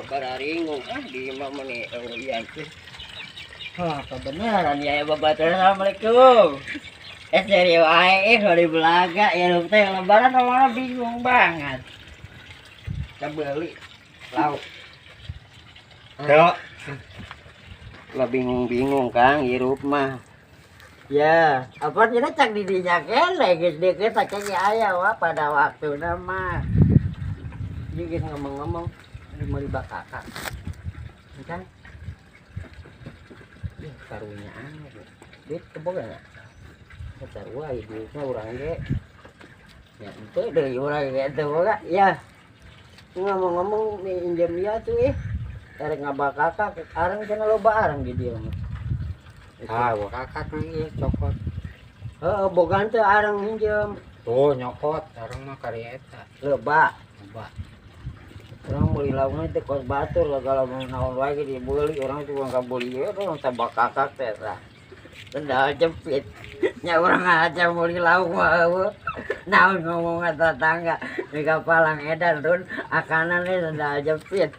Bararingung ah di imah mah nih, oh iya sih. Wah, kebenaran ya bapak. Assalamualaikum. Eh, serius ae eh di belaga ya teh lebaran mana bingung banget. Kita beli lauk. Yo. Lah bingung-bingung Kang hirup mah. Ya, apa kita cak di dinya kene geus deukeut cak aya wah pada waktu mah. Ieu geus ngomong-ngomong meuli bakakak. Kan? Ih, karunya aneh. Duit keboga nya? Sarua ieu duitnya urang ge. Ya ente dari urang ge teu boga. Ya. Ngomong-ngomong minjem ieu tuh ih. Erek ngabakakak areng cenah loba areng di dieu mah. Ah, bakakak nih cokot. Heeh, boga teu areng minjem. Tuh nyokot, areng mah kari eta. Loba. Loba. Urang meuli laukna teh kos batur lah kalau mau naon wae ge dibeli urang tuh kabeli ieu teh bakakak teh tah. Sendal jepit. Nya urang aja meuli lauk mah eueuh. Naon ngomong ka tetangga di kapalang edan run akanan we sendal jepit.